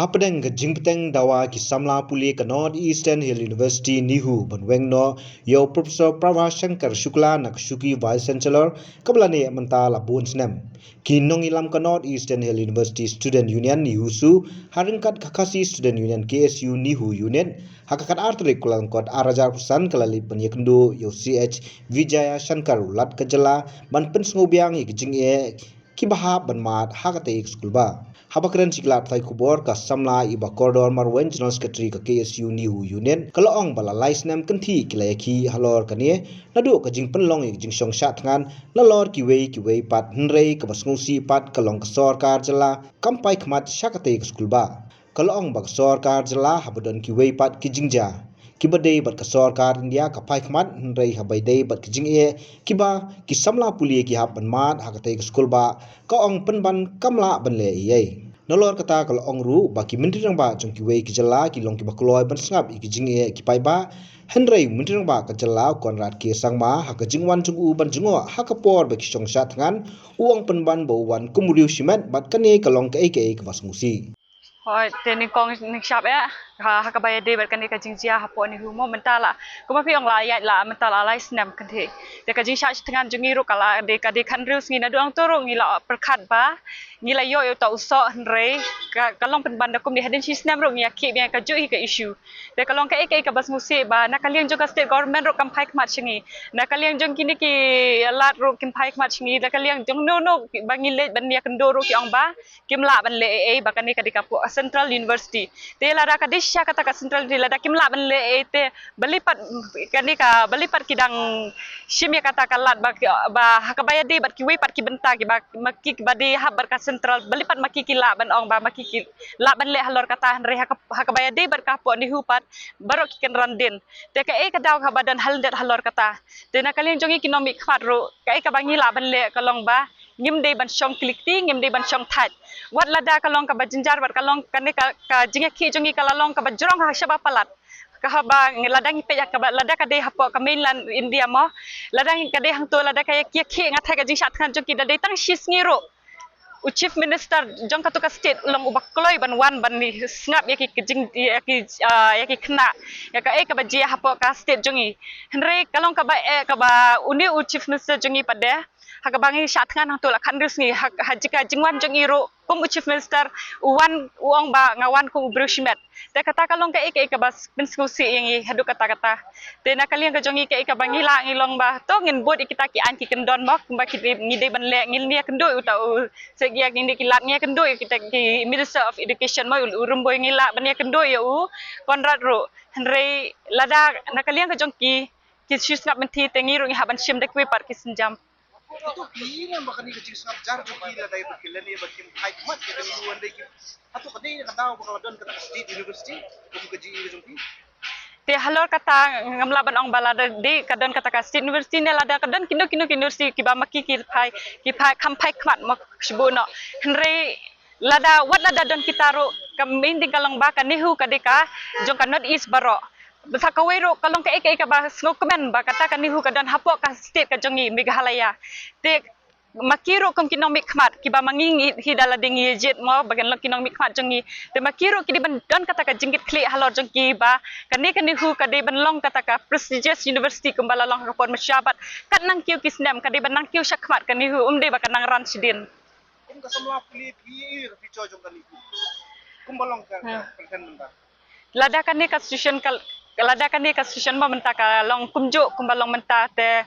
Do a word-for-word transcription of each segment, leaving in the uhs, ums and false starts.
Hapdeng ka jingpteng dawa ki samla pule ka North Eastern Hill University NEHU ban weng noh ïa u Professor Prabha Shankar Shukla na ka shuki Vice Chancellor, kaba la neh mynta la bun snem. Ki nongïalam ka North Eastern Hill University Student Union NEHUSU, ha ryngkat ka Khasi Student Union KSU NEHU Unit, ha ka khatar tarik Kyllalyngkot ar hajar arphew san ka la leit ban ïakynduh ïa u C H Vijaya Shankar, u Lat ka jylla, ban pynsngewbiang ïa ki jingeh kiba hap ban mad ha katei ka skulbah. Haba kren sha ki lad pathai khubor ka samla Iba Kordor Marwein, General Secretary ka KSU NEHU Unit, ka la ong ba la lai snem kynthih ki la ïakhih halor kane, naduh ka jingpynlong ïa ka jingshong shah thngan nalor kiwei kiwei pat, hynrei kaba sngewsih pat ka long ka sorkar jylla kam phai khmat sha katei ka skulbah. Ka la ong ba ka sorkar jylla haba don kiwei pat ki jingjia kiba dei bad ka sorkar India ka phai khmat, hynrei haba dei bad ki jingeh kiba ki samla pule ki hap ban mad ha katei ka skulbah, ka ong pynban kam lah ban leh ei ei. Nalor kata ka la ong ruh ba ki Myntri Rangbah jong kiwei ki jylla ki long kiba kloi ban sngap ïa ki jingeh ki paidbah, hynrei u Myntri Rangbah ka jylla u Conrad K Sangma, ha ka jingwan jong u ban jngoh ha ka por ba ki shong shah thngan, u ong pynban ba u wan kum u riew shimet bad kane ka long kaei kaei kaba sngewsih. Hooid, te nyngkong nyngshap eh, ha, ha kaba ïadei bad kane ka jingjia hapoh NEHU mo mynta la. Kumba phi ong la ïaid la mynta la lai snem kynthih. Te ka jingshah thngan jong ngi ruh ka la dei, ka dei khatriew sngi, naduh hangto ruh ngi la pyrkhat ba ngi la ïoh ïa uta u soh, hynrei ka, ka long pynban da kumne, hadien shi snem ruh ngi ïakhih biang ïa kajuh hi ka issue. Te ka long kaei kaei kaba sngewsih ba na ka liang jong ka state government ruh kam phai khmat sha ngi. Na ka liang jong kine ki lad ruh kim phai khmat sha ngi. Na ka liang jong no no ba ngi leit ban ïakynduh ruh ki ong ba kim lah ban leh ei ei ba kane ka dei ka hapoh Central University. Te lada ka dei sha kata ka Central University, lada kim lah ban leh ei ei, te balei pat kane ka, balei pat ki dang shim ïa kata ka lad ba ki, ba ha kaba ïadei bad kiwei pat ki bynta kiba ma ki kiba dei hap bad ka Central, balei pat ma ki ki lah ban ong ba ma ki ki lah ban leh halor kata, hynrei ha ka, ha kaba ïadei bad ka hapoh NEHU pat baroh ki kynran dien. Te kaei ka daw kaba don ha lyndet halor kata? Te na ka liang jong ngi ki nongmihkhmat ruh, kaei kaba ngi lah ban leh ka long ba ngim dei ban shong klikti, ngim dei ban shong thait. Wat lada ka long kaba jynjar, wat ka long kane ka, ka jingïakhih jong ngi ka la long kaba jrong ha shaba palat. Ka haba ngi, lada ngi peit ha kaba, lada ka dei hapoh ka mainland India mo, lada ngi, ka dei hangto, lada ka ïakhih, ïakhih nga thait ka jingshah thngan jong ki, da dei tang shi sngi ruh u Chief Minister jong kato ka state u long uba kloi ban wan ban sngap ïa ki, ki jing, ïa ki, ah, ïa ki khynnah, ïa kaei kaba jia hapoh ka state jong ngi. Hynrei ka long kaba eh kaba une u Chief Minister jong ngi pat de, ha kaba ngi shah thngan hangto la khatriew sngi, ha, ha jaka jingwan jong ngi ruh kum u Chief Minister u wan u ong ba nga wan kum u briew shimet. Te kata ka long kaei kaei kaba pynsngewsih ïa ngi haduh katta katta. Te na ka liang ka jong ngi kaei kaba ngi lah, ngi long ba to ngin bud ïa kita ki aiñ ki kyndon mo, kumba ki dei, ngi dei ban leh, ngin ïakynduh ïa uta u Sir G, ïa kine ki lad, ngi ïakynduh ïa kita ki Minister of Education mo, u Rymbui, ngi lah ban ïakynduh ïa u Conrad ruh. Hynrei lada na ka liang ka jong ki, ki shu sngap mynthi, te ngi ruh ngi hap ban shim da kiwei pat ki sienjam. Hato phi ïohi ba kane ka jingsngap jar jong ki la dei ba ki lane ba kim phai khmat ïa kane, wan dei ki, hato ka dei ka daw ba ka la don kata ka State University kum ka jingïohi jong phi? Te halor kata ngam lah ban ong ba lada dei ka don kata ka State University ne lada ka don kino kino ki university kiba ma ki ki phai, ki phai, kham phai khmat mo, shu buh noh. Hynrei lada, wat lada don kita ruh, ka main thing ka long ba ka NEHU ka dei ka jong ka North East baroh. Bad sa kawei ruh ka long kaei kaei kaba sngewkmen ba kata ka NEHU ka don hapoh ka state ka jong ngi Meghalaya. Te ma ki ruh kum ki nongmihkhmat kiba ma ngi, ngi hi da lade ngi jied mo ba kin long ki nongmihkhmat jong ngi. Te ma ki ruh ki dei ban don kata ka jingkitkhlieh halor jong ki ba kane ka NEHU ka dei ban long kata ka prestigious university kumba la long ha ka por mynshuwa bad kat nang kiew ki snem ka dei ban nang kiew shakhmat ka NEHU, ym dei ba ka nang ran shadien. Kum ka samla pule phi ïohi ka future jong ka NEHU? Kumba long ka, ka, hmm, ka condition mynta. Lada kane ka situation ka, lada kane ka situation ba mynta ka long kumjuh kumba long mynta te,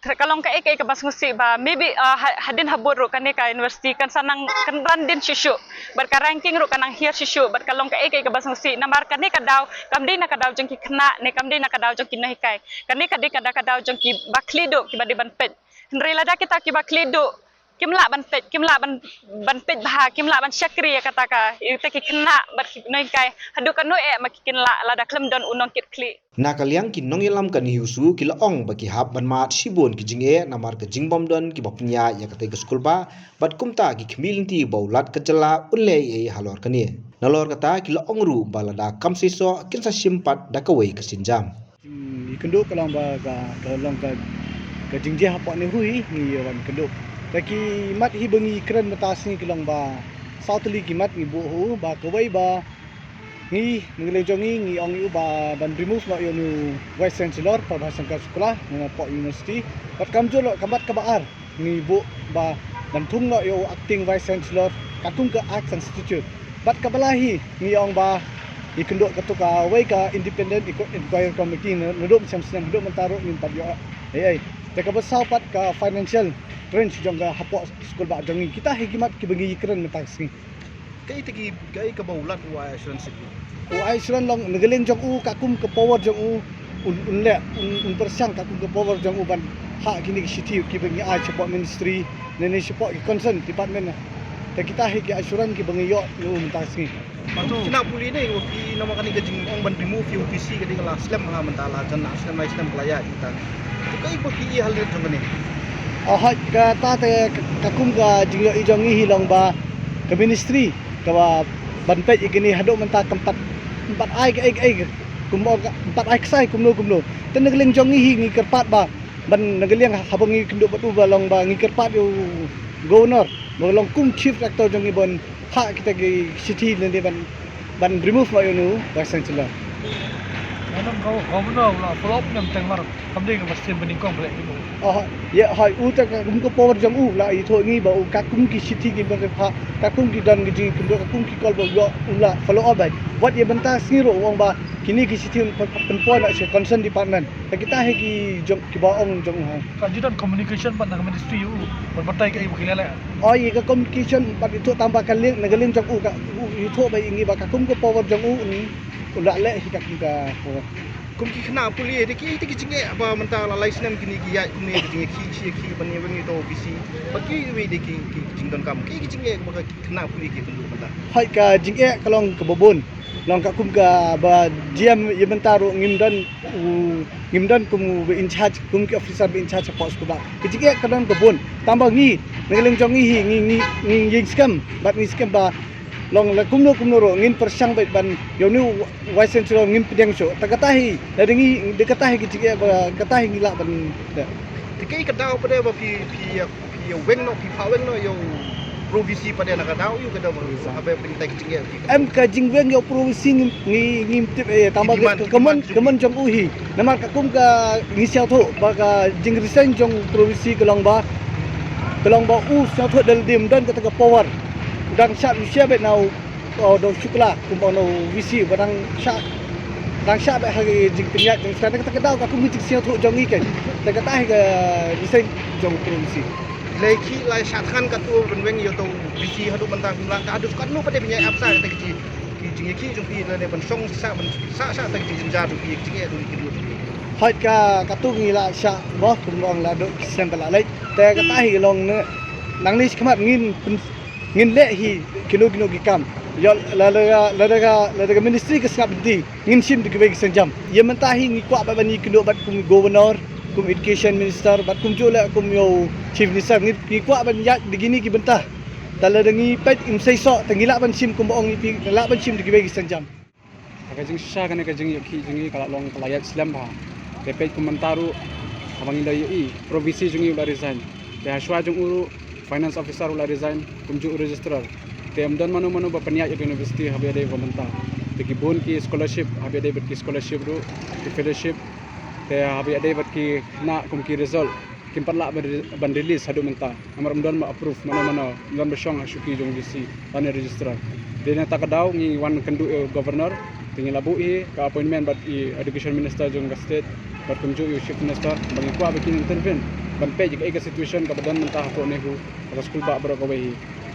te ka long kaei kaei kaba sngewsih ba maybe, ah, ha, hadien habud ruh kane ka university kan sa nang kynran dien shuh shuh. Bad ka ranking ruh ka nang hiar shuh shuh. Bad ka long kaei kaei kaba sngewsih. Namar kane ka daw kam dei na ka daw jong ki khynnah ne kam dei na ka daw jong ki nonghikai. Kane ka dei ka da ka daw jong kiba khlieh duh kiba dei ban peit. Hynrei lada kita kiba khlieh duh kim lah ban peit, kim lah ban, ban peit bha, kim lah ban shakri ïa kata ka, ïa kita ki khynnah bad ki nonghikai. Haduh katno eh ma ki kin lah lada khlem don u nongkitkhlieh. Na ka liang ki nongïalam ka NEHUSU ki la ong ba ki hap ban mad shibun ki jingeh namar ka jingbym don kiba pynïaid ïa katei ka skulbah bad kumta ki khmih lynti ba u Lat ka jylla un leh ei ei halor kane. Nalor kata ki la ong ruh ba lada kam seisoh kin sa shim pat da kawei ka sienjam. Hmm, ïakynduh ka long ba ka, ka long ka, ka jingjia hapoh NEHU hi ngi ïa wan kynduh. Te ki mat hi ba ngi kren mynta sngi ki long ba Saw tylli ki mat ngi buh ha u, ba kawei ba ngi, na ka liang jong ngi, ngi ong ïa u ba ban remove noh ïa u Vice Chancellor Prabhashankar Shukla na Pok University. Bad kamjor noh ka mat kaba ar ngi buh ba ban thung noh ïa u Acting Vice Chancellor katkum ka Act Constitution. Bad kaba lai hi ngi ong ba ïa kynduh katto kawei ka Independent Inqu- Inquiry Committee na, naduh mynshem snem haduh mynta ruh ngim pat ïoh ei ei. Te kaba saw pat ka financial crunch jong ka hapoh skulbah jong ngi. Kita hi ki mat kiba ngi kren mynta ka sngi. Kaei te ki, kaei kaba u Lat u ai assurance ïa phi? U ai assurance long na ka liang jong u, katkum ka power jong u, un, un leh, un, un pyrshang katkum ka power jong u ban hap kine ki shithi kiba ngi ai shapoh ministry ne, ne shapoh ki concern department. Te kita hi ki assurance kiba ngi ïoh na u mynta ka sngi. Patu. Khynnah pule ne, ïa phi namar kane ka jingong ban remove ïa u V C ka dei ka la slem ha mynta, la jan la slem, la slem ka la ïaid mynta. To kaei ba phi ïohi halor jong kane? Ah, hooid, kata te ka, katkum ka jingïohi jong ngi hi long ba ka ministry kaba ban peit ïa kine haduh mynta kam pat, kam pat ai kaei kaei, kum ong ka, kam pat ai ksai kumno kumno. Te na ka liang jong ngi hi ngi kyrpad ba ban na ka liang haba ngi kynduh bad u ba long ba ngi kyrpad ïa u governor ba long kum chief rector jong ngi ban hap kita ki shithi lane ban, ban remove noh ïa u Vice Chancellor. Ngan ong ka governor u la follow up ne em teng mar kam dei kaba stem banyngkong ba leh ïa u. Oh, ïa, hooid, u te katkum ka power jong u la ïathuh ngi ba u katkum ki shithi kiba hap, katkum ki don ki jingkynduh, katkum ki call ba u ïoh u la follow up beit. Wat ïa mynta ka sngi ruh u ong ba kine ki shithi pyn-, pynpoi noh sha concern department. Te kita hi ki jong, kiba ong jong u ha. Ka ju don communication bad na ka ministry ïa u ban batai kaei ba ki leh leh? Oh, ïa ka communication bad ïathuh tang ba ka liang, na ka liang jong u ka, u ïathuh ba ïa ngi ba katkum ka power jong u, u, u la leh hi katkum ka power. Kum ki khynnah pule, te ki, te ki jingeh ba mynta la lai snem kine ki ïaid kumne ki jingeh ki, ki, ki ban ïa weng ïa uto u V C. Ba kiwei de ki, ki jingdonkam. Ki, ki jingeh ba ki khynnah pule ki kynduh mynta. Hooid, ka jingeh ka long kaba bun. Long katkum kaba jia ïa mynta ruh ngim don u, ngim don kum u ba in charge, kum ki officer ba in charge hapoh skulbah. Ka jingeh ka don ka bun. Tang ba ngi, na ka liang jong ngi hi, ngi, ngi, ngi, ngi skhem, bad ngi skhem ba long la kumno kumno ruh ngin pyrshang beit ban ïa une u Vice Chancellor ngin pdiang shuh. Te kata hi, lada ngi, te kata hi ka jingeh ba, kata hi ngi lah ban, da. Te kaei ka daw pat de ba phi, phi, phi weng noh, phi phah weng noh ïa u pro V C pat de, na ka daw ïa u ka daw ba haba pyntai ka jingeh phi. Em, ka jingweng ïa u pro V C ngi, ngi, ngim tip ei, tang ba ka mon, ka mon jong u hi. Namar katkum ka ngi sngewthuh ba ka jingresign jong u pro V C ka long ba, ka long ba u sngewthuh da lade ym don kata ka power. U dang shah, u shah beit na u, u Doctor Shukla, kumba u V C ba dang shah, dang shah beit ha ka jingpynïaid jong u Shukla. Kata ka daw katkum ka jingsngewthuh jong ngi kein. Te kata hi ka resign jong u pro V C. Lei ki lai shah than katto ban weng ïa uto u V C haduh mynta kum la, ka haduh katno pat de pynïaid ap sa kata ka jing, ki jingïakhih jong phi lane ban shong sah, ban sah sah kata ka jingjynjar jong phi, jingeh jong phi. Hooid, ka katto ngi la shah, mo, kumba ong la duh ki snem ba la leit. Te kata hi long ne, nangne shakhmat ngin pyn-, ngin leh hi kino kino ki kam. Ïa lada ka, lada ka, lada ka ministry ka sngap lynti, ngin shim da kiwei ki sienjam. Ïa mynta hi ngi kwah bad ban ïakynduh bad kum governor, kum education minister, bad kumjuh leh kum ïa u chief minister, ngi, ngi kwah ban ïaid da kine ki bynta. Te lada ngi peit im sei soh, te ngi lah ban shim kumba ong ïa phi, ngi lah ban shim da kiwei ki sienjam. Ha ka jingshisha kane ka jingïakhih jong ngi ka la long ka la ïaid slem bha. Te peit kum mynta ruh, haba ngi da ïohi, pro V C jong ngi u la resign. Te hashwa jong u ruh, finance officer u la resign, kumjuh u registrar. Te ym don mano mano ba pynïaid ïa ka university haba ïadei bad mynta. Te ki bun ki scholarship, haba ïadei bad ki scholarship ruh, ki fellowship. Te haba ïadei bad ki khynnah kum ki result, kim pat lah ban re-, ban release haduh mynta. Namar ym don ba approve mano mano, ym don ba shong ha shuki jong u V C lane registrar. Te na kata ka daw ngi wan kynduh ïa u governor, te ngi la buh hi ka appointment bad i education minister jong ka state, bad kumjuh ïa u chief minister, ba ngi kwah ba kin intervene ban peit ïa kaei ka situation kaba don mynta hapoh NEHU, ha ka skulbah baroh kawei hi.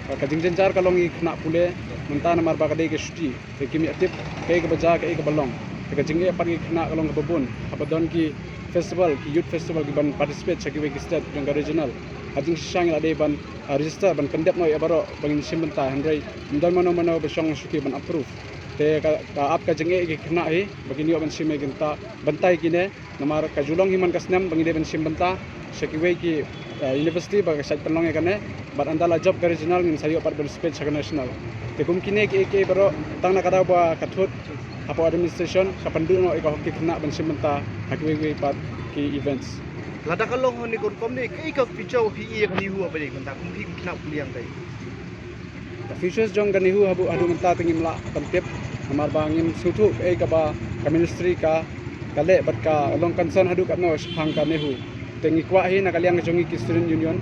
Ka, ka jingjynjar ka long ïa ki khynnah pule mynta namar ba ka dei ka shuti. Te kim ïa tip kaei kaba jia, kaei kaba long. Te ka jingeh pat ïa ki khynnah ka long kaba bun. Haba don ki festival, ki youth festival, ki ban participate sha kiwei ki state jong ka regional. Ha jingshisha ngi la dei ban, ah, register, ban pyndep noh ïa baroh ba ngin shim bynta, hynrei ym don mano mano ba shong shuki ban approve. Te ka, ka ap ka jingeh ïa ki khynnah hi ba kin ïoh ban shim ïa ki bynta, bynta ïa kine. Namar ka ju long hi man ka snem ba ngi dei ban shim bynta sha kiwei ki, eh, university ba ka shait pynlong ïa kane, bad ynda la jop ka regional ngin sa ïoh pat ban participate sha ka national. Te kum kine kiei kiei baroh tang na ka daw ba ka thut hapoh administration ka pynduh noh ïa ka hok ki khynnah ban shim bynta ha kiwei kiwei pat ki events. Lada ka long ha kane ka rukom ne, kaei ka future phi ïa ka NEHU ba dei mynta kum phi ki khynnah pule ïa kaei? Ka futures jong ka NEHU haduh haduh mynta te ngim lah ban tip, namar ba ngim sngewthuh kaei kaba ka ministry ka ka leh bad ka long concern haduh katno shaphang ka NEHU. Te ngi kwah hi na ka liang ka jong ngi ki student union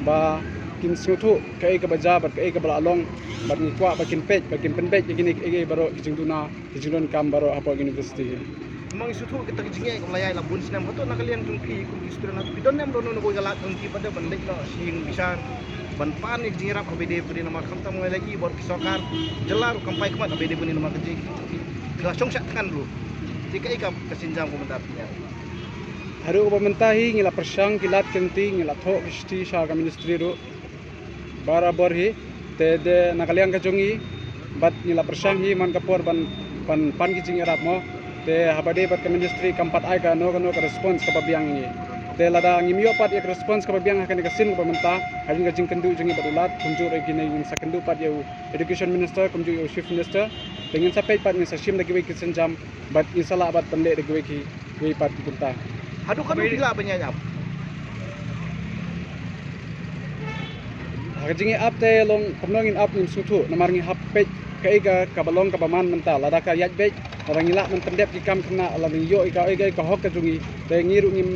ba kin sngewthuh kaei kaba jia bad kaei kaba la long, bad ngi kwah ba kin peit, ba kin pynbeit ïa kine kiei kiei baroh ki jingduna, ki jingdonkam baroh hapoh ka university hi. Namar ngi sngewthuh kita ki jingeh kum la ïaid la bun snem, hato na ka liang jong phi kum ki student, hato phi don ne em don kano kawei ka lad jong phi pat de ban leit noh sha ïing bishar ban pan ïa ki jingïarap kaba dei ba dei, namar khamtam ngi la ïohi bad ki sorkar jylla ruh kam phai khmat kaba dei ba dei namar ka jing ka la shong shah thngan ruh. Te kaei ka ka sienjam kaba mynta phi ïa. Haduh kaba mynta hi ngi la pyrshang ki lad ki lynti, ngi la thoh ki shithi sha ka ministry ruh barabor hi. Te de na ka liang ka jong ngi bad ngi la pyrshang hi man ka por ban ban pan ki jingïarap mo. Te haba dei bad ka ministry kam pat ai kano kano ka response kaba biang ïa ngi. Te lada ngim ïoh pat ïa ka response kaba biang ha kane ka sien kaba mynta, ha ka jingkynduh jong ngi bad u Lat, kumjuh ruh ïa kine ngin sa kynduh pat ïa u Education Minister kumjuh ïa u Chief Minister. Te ngin sa peit pat, ngin sa shim da kiwei ki sienjam bad ngin sa lah pat ban leh da kiwei ki wei pat ki bynta. Haduh katno phi lah ban ïaid ap? Ha ka jingïaid ap te long kumno ngin ap ngim sngewthuh, namar ngi hap peit kaei ka kaba long kaba man mynta, lada ka ïaid beit, lada ngi lah ban pyndep ki kam khynnah, lada ngi ïoh ïa ka, ïa ka, ïa ka hok ka jong ngi. Te ngi ruh ngim,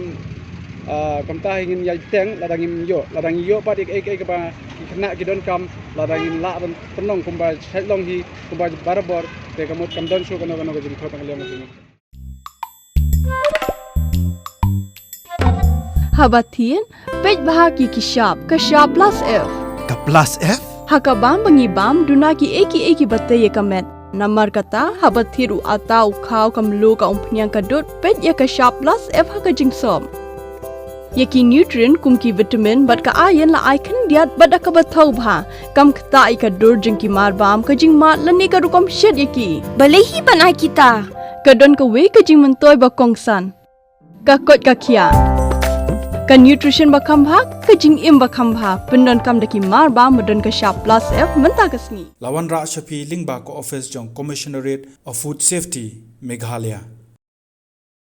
ah, kumta hi ngin ïaid teng lada ngim ïoh, lada ngi ïoh pat ïa kaei kaei kaba ki khynnah ki donkam, lada ngin lah ban pynlong kumba shait long hi, kumba barabor, te ka mut kam don shuh kano kano ka jingthot na ka liang ka jong ngi. Haba thied, peit bha ki ki shap, ka shap plus F. Ka plus F? Ha ka bam ba ngi bam, duna kiei kiei kiba tei ïa ka met. Namar kata, haba thied u atta u khaw, ka mluh, ka umphniang, ka dud, peit ïa ka shap plus F ha ka jingsop. Ïa ki nutrient kum ki vitamin bad ka iron la ai khyndiat bad da kaba thaw bha. Kam ktah ïa ka dur jong ki mar bam, ka jingmad lane ka rukom shet ïa ki. Balei hi ban ai kita? Ka don kawei ka jingmyntoi ba kongsan. Ka koit ka khiah. Ka nutrition ba kham bha, ka jingim ba kham bha. Pyndonkam da ki mar bam ba don ka shap plus F mynta ka sngi. La wanrah sha phi lyngba ka office jong Commissionerate of Food Safety, Meghalaya.